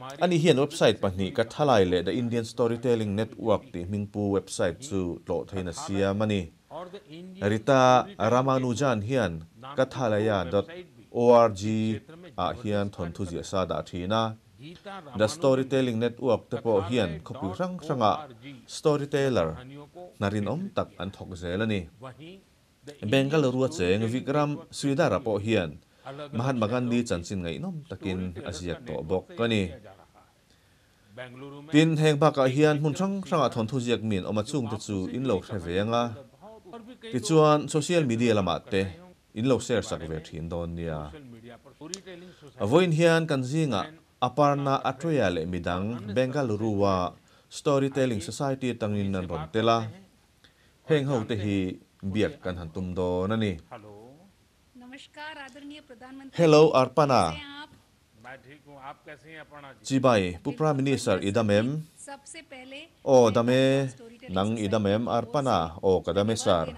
Ani hian website pahnih Kathalai leh The Indian Storytelling Network tih hmingpu website chu tlawh theihin a siam a ni. Rita Ramanujan hian Kathalaya dot org ah hian thawnthu ziahsa dah thin a. The Storytelling Network te pawh hian khawpui hrang hrangah storyteller hna rinawm tak an thawk zel a ni. Bengaluru a cheng Vikram Sridhara pawh hian Mahatma Gandhi chanchin ngaihnawm takin a ziak tawh bawk a ni. Tin, heng bakah hian hmun hrang hrangah thawnthu ziak mi an awm a, chungte chu in lo hre ve ang a. Tichuan, social media lamah te in lo share sak ve thin dawn nia. Vawiin hian kan zingah Aparna Atreya leh midang Bengaluru-a Storytelling Society atangin an rawn tel a, heng ho te hi biak kan han tum dawn a ni. Hello Arpana. Chibai, Pu Prime Minister i dam em? Aw dam e, nang i dam em Arpana? Aw ka dam e sir.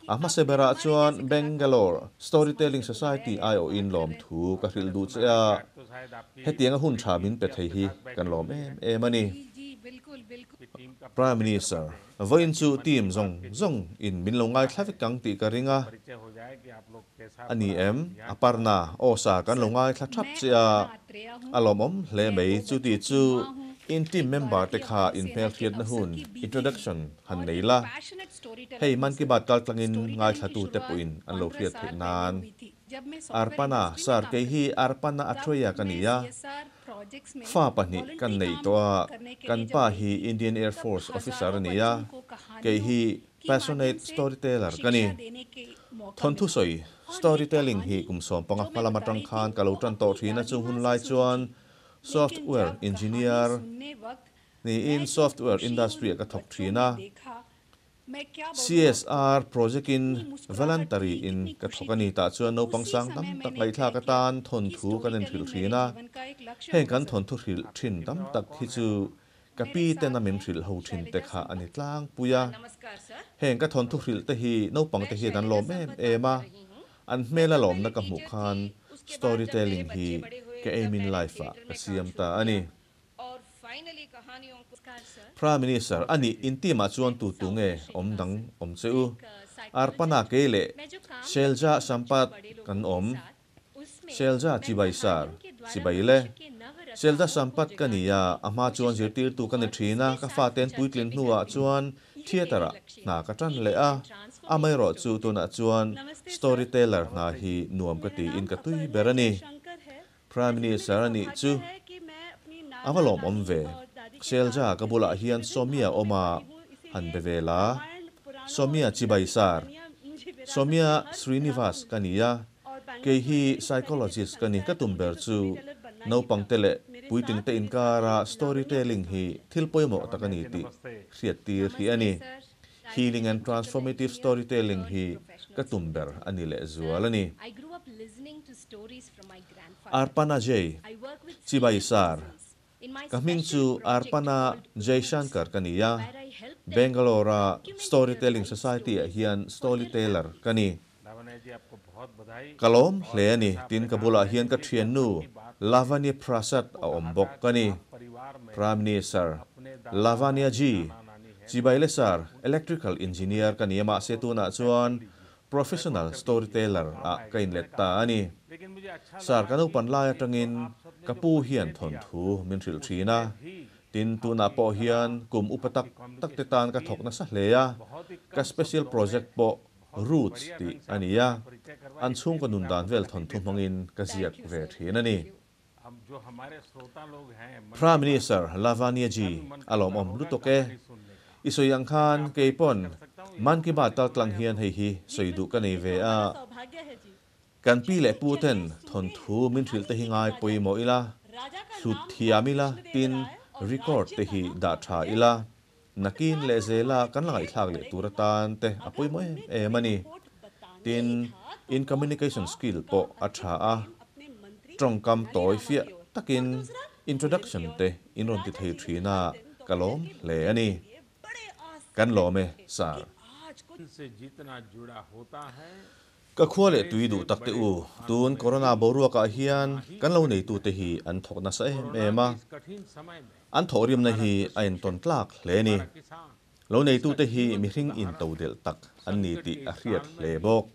A hmasa berah chuan Bangalore Storytelling Society aiawhin lawmthu ka hrilh duh che a, hetianga hun tha min pe thei hi kan lawm em em a ni. Prime Minister, Vawiin chu team zawng zawng in min lo ngaithla vek ang tih ka ring a. A ni em? Aparna, Aw sir, kan lo ngaithla thap che a, a lawmawm hle mai chuti chu in team member te kha in hmelhriatna hun, introduction, han nei la. Hei Man Ki Baat kal tlangin ngaithlatute pawhin an lo hriat theih nan. Arpana, Sir, kei hi Arpana Atreya ka ni a. Fa pahnih kan nei tawh a, kan pa hi Indian Air Force officer a ni a, kei hi passionate storyteller ka ni. Thawnthu sawi, storytelling, hi kum 15 hma lam atang khan ka lo tan tawh thin a, chung hun lai chuan software engineer Niin software industry-ah ka thawk thin a, CSR project-in voluntary-in ka thawk a ni. Tah chuan naupang sang tam tak ngaihthlak atan thawnthu kan inhrilh thin a, heng kan thawnthu hrilh thin tam tak hi chu ka pi tena min hrilh ho thin te kha a ni tlangpui a. Heng ka thawnthu hrilh te hi naupang te hian an lawm em em a, an hmela lawmna ka hmuh khan storytelling hi ka aim in life-ah ka siam ta a ni. Prime Minister a nih in team ah chuan tu tu nge awm dang awm che u? Arpana kei leh Shelja Sampath kan awm. Shelja chibai sir, chibai le. Shelja Sampath ka ni a, a hma chuan zirtirtu ka ni thin a, ka faten puitlin hnuah chuan theatre ah hna ka tan leh a, amaherawhchu tunah chuan storyteller hna hi nuam ka tiin ka tui ber a ni. Prime Minister a nih chu a va lawmawm ve. Selja ka bulah hian Sawmia awm a, han be ve la. Sawmia chibai sir. Sawmia Srinivas ka ni a, kei hi psychologist ka ni. Ka tum ber chu naupangte leh puitlingte inkara storytelling hi thil pawimawh tak a ni tih hriattir hi a ni. Healing and transformative storytelling hi ka tum ber a ni lehzual a ni. Arpana Jay, Chibai Sir, Ka hming chu Arpana Jaishankar ka ni a, Bangalore-a Storytelling Society-ah hian storyteller ka ni. Ka lawm hle a ni, tin ka bulah hian ka thiannu Lavanya Prasad a awm bawk a ni. Prime Minister, Lavanya ji, Chibai le sir, electrical engineer ka ni a mahse tunah chuan professional storyteller ah ka inlet ta a ni. Sir, ka naupan lai atangin ka pu hian thawnthu min hrilh thin a, tin tunah pawh hian kum upa tak tak te tan ka thawk nasa hle a, ka special project pawh Roots tih a ni a, an chhungkaw nun dan vel thawnthu hmangin ka ziak ve thin a ni. Prime Minister Lavanya ji a lawmawm lutuk e. I sawi ang khan kei pawn Man Ki Baat kal tlang hian hei hi sawi duh ka nei ve a. Kan pi leh pu ten thawnthu min hrilh te hi ngai pawimawh ila, hlut thiam ila tin record te hi dah tha ila. Nakin leh zela kan la ngaihthlak leh tur atan te a pawimawh em em a ni. Tin, in communication skill pawh a tha a, tawngkam tawi fiah takin introduction te in rawn ti thei thin a, ka lawm hle a ni. Kan lawm e, Sir. Ka khua leh tui duh tak te u, tun Corona boruakah hian kan lo neitute hi an thawk nasa em em a, an thawhrimna hi a intawn tlak hle a ni. Lo neitute hi mihring intodelh tak an ni tih a hriat hle bawk.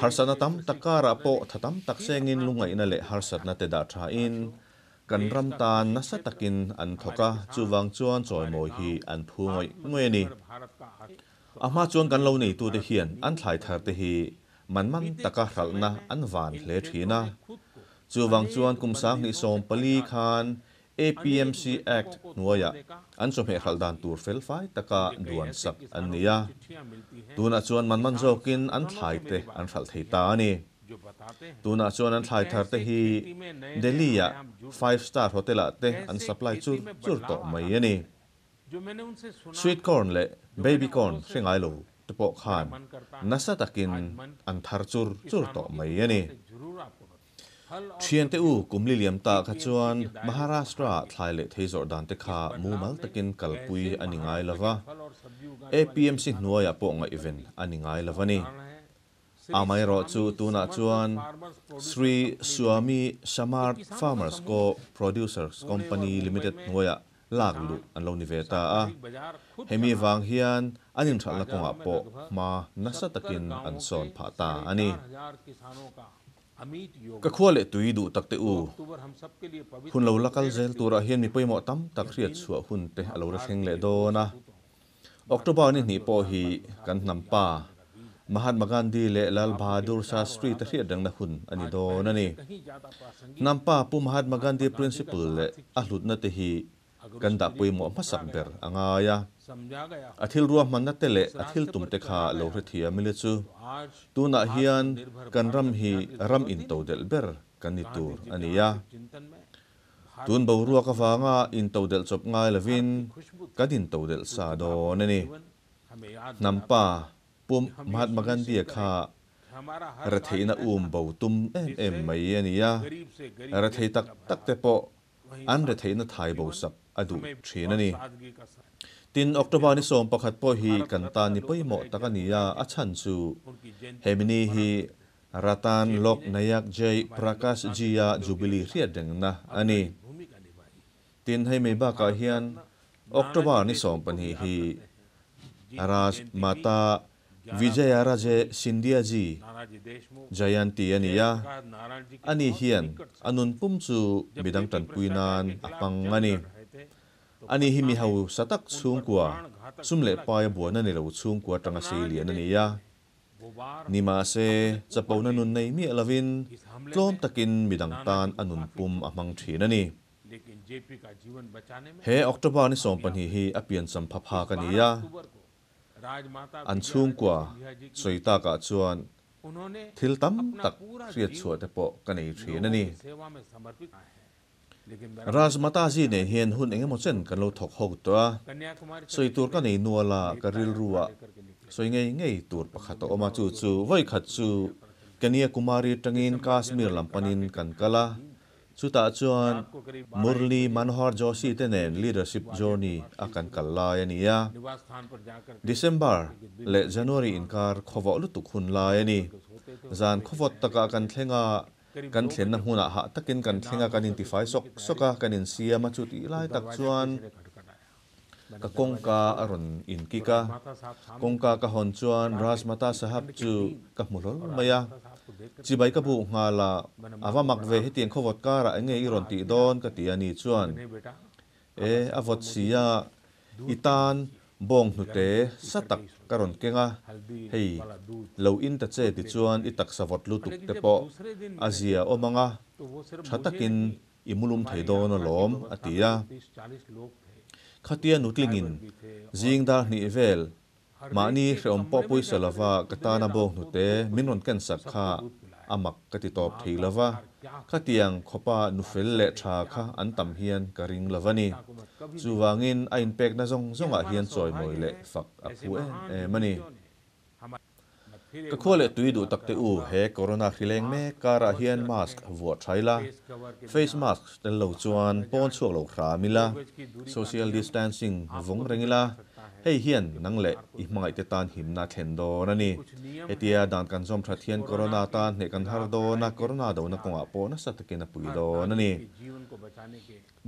Harsatna tam tak karah pawh tha tam tak sengin lungngaihna leh harsatna te dah thain kan ram tan nasa takin an thawk a, chuvang chuan chawimawi hi an phu ngawih ngawih a ni. A hma chuan kan lo neitute hian an thlai thar te hi man man taka hralhna an van hle thin a. Chuvang chuan kum 2014 khan APMC Act hnuaiah an chawhmeh hralh dan tur felfai taka duan sak an ni a. Tunah chuan man man zawkin an thlai te an hralh thei ta a ni. Tunah chuan an thlai thar te hi Delhi-a five star hotel-ah te an supply chur chur tawh mai a ni. Sweet corn leh baby corn hre ngai lo te pawh khan nasa takin an thar chur chur tawh mai a ni. Thiante u kum li liam ta kha chuan Maharashtra-ah thlai leh thei zawrh dan te kha mumal takin kalpui a ni ngai lo va, APMC hnuaiah pawh ngaihven a ni ngai lo a ni. Amaherawhchu tunah chuan Sri Swami Samarth Farmers Co Producers Company Limited hnuaiah lak luh an lo ni ve ta a, hemi vang hian an inhralhna kawngah pawh hma nasa takin an sawn phah ta a ni. Ka khua leh tui duh tak teh u, hun lo la kal zel turah hian mi pawimawh tam tak hriat chhuah hun te a lo la thleng leh dawn a. October ni hnih pawh hi kan hnam pa Mahatma Gandhi leh Lal Bahadur Shastri te hriat rengna hun a ni dawn a ni. Hnam pa Pu Mahatma Gandhi principle leh a hlutna te hi kan dah pawimawh hmasak ber a ngai a. A thil ruahmanna te leh a thil tum te kha lo hrethiam ila chu tunah hian kan ram hi ram intodelh ber kan ni tur a ni a. Tun boruak avanga intodelh chawp ngai lovin kan intodelh sa dawn a ni. Hnam pa Pu Mahatma Gandhi-a kha retheihna um bo tum em em mai a ni a, rethei tak tak te pawh an retheihna thai bo sak a duh thin a ni. Tin, October ni 11 pawh hi kan tan ni pawimawh tak a ni a, a chhan chu hemi ni hi Ratan Lok Nayak Jai Prakash Ji-a Jubilee hriat rengna a ni. Tin, hei mai bakah hian October ni 12 hi Raj Mata Vijaya Raje Scindia Ji Jayanti a ni a, ani hian a nun pum chu midang tanpui nan a hmang a ni. Ani hi mi hausa tak chhungkua, sum leh paia buaina ni lo chhungkua atanga sei lian a ni a. Ni mahse, chapona nun nei miah lovin tlawm takin midang tan a nun pum a hmang thin a ni. He October ni 12 hi a piancham pha phak a ni a, an chhungkua sawi takah chuan thil tam tak hriatchhuah te pawh ka nei thin a ni. Rajmataji nen hian hun engemaw chen kan lo thawk ho tawh a, sawi tur ka nei nual a, ka rilru ah sawi ngei ngei tur pakhat a awm a, chu chu vawikhat chu Kanyakumari tangin Kashmir lam panin kan kal a, chutah chuan Murli Manohar Joshi te nen Leadership Journey a kan kal lai a ni a, December leh January inkar khawvawh lutuk hun lai a ni, zan khawvawt takah kan thleng a, Kan thlenna hmunah hah takin kan thleng a, kan intifai sawk sawk a, kan insiam a, chutih lai tak chuan ka kawngka a rawn inkik a. Kawngka ka hawn chuan Rajmata Sahab chu ka hmu hlawl mai a, chibai ka buh nghal a, a va mak ve hetiang khawvawt karah enge i rawn tih dawn ka ti a ni chuan E, a vawt si a, i tan bawng hnute sa tak ka rawn keng a, hei, lo in ta che tichuan i taksa vawt lutuk te pawh a zia awm ang a, tha takin i mulum thei dawn alawm, a ti a. Khatia nutlingin zing dar hnih vel Mahni hrehawm pawh pawisa lova ka tana bawng hnute min rawn ken sak kha a mak ka ti tawp thei lova, khatiang khawpa nufel leh tha kha an tam hian ka ring lova ni. Chuvangin a inpekna zawng zawngah hian chawimawi leh fak a phu em em a ni. Ka khua leh tui duh takte u, he corona hri leng mek karah hian mask vuah tha ila, face mask tel lo chuan pawn chhuak lo hram ila, social distancing vawng reng ila, Hei hian nang leh i hmangaihte tan himna a thlen dawn a ni. Hetia dan kan zawm that hian Corona tan hneh kan har dawn a, Corona dona kawngah pawh nasa takin a pui dawn a ni.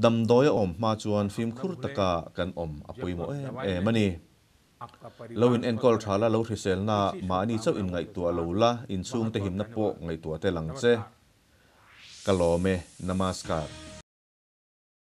Damdawi a awm hma chuan fimkhur taka kan awm a pawimawh em em a ni. Lo in enkawl tha la, lo hriselna mahni chauh in ngaihtuah lo la, inchhungte himna pawh ngaihtuah tel ang che. Ka lawm e. Namaskar.